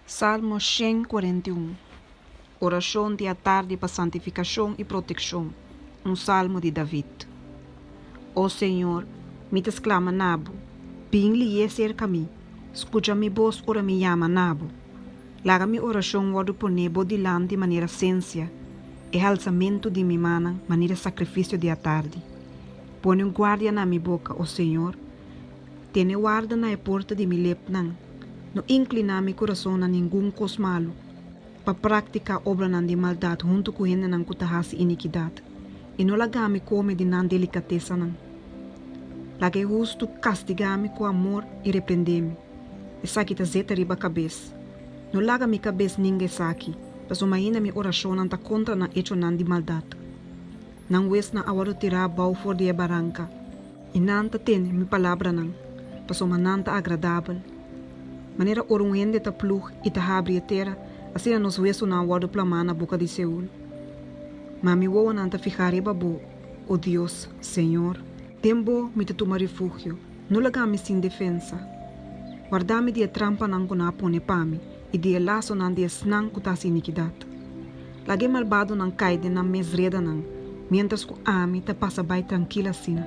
Salmo 141. Orashon di atardi pa santifikashon i protekshon. Un salmo di David. O señor, mi ta sklama na bo, bin lihé serka mi, skucha mi bos ora mi yama na bo. Laga mi orashon wòrdu poné bo dilanti manera sensia, e halsamentu di mi mannan manera sakrifisio di atardi. Pone un guardia na mi boka, o señor, Tene warda na e porta di mi lepnan. No inkliná mi kurason na ningun kos malu, pa praktiká obranan di maldat huntu ku hendenan ku ta hasi inikidat, i no laga mi kome di nan delikatesanan. Laga e hustu kastigá mi ku amor i reprendé mi. Esaki ta zeta riba kabes. No laga mi kabes ninga esaki, pasobra ainda mi orashonnan ta kontra nan echonan di maldat. Nan wesnan a wòrdu tirá abou for di e baranka. I nan ta tende mi palabranan, pasobra nan ta agradabel. Manera ora un hende ta plug i ta habri e tera, asina nos wesunan a wòrdu plamá na boka di Seul. Ma mi wowonan ta fihá riba bo, o Dios, Señor. Den bo mi ta tuma refugio, no laga mi sin defensa. Warda mi di e trampanan ku nan a pone pa mi i di e lasonan di esnan ku ta hasi inikidat. Laga e malbadonan kai den nan mes redanan, miéntras ku ami ta pasa bai trankil asina.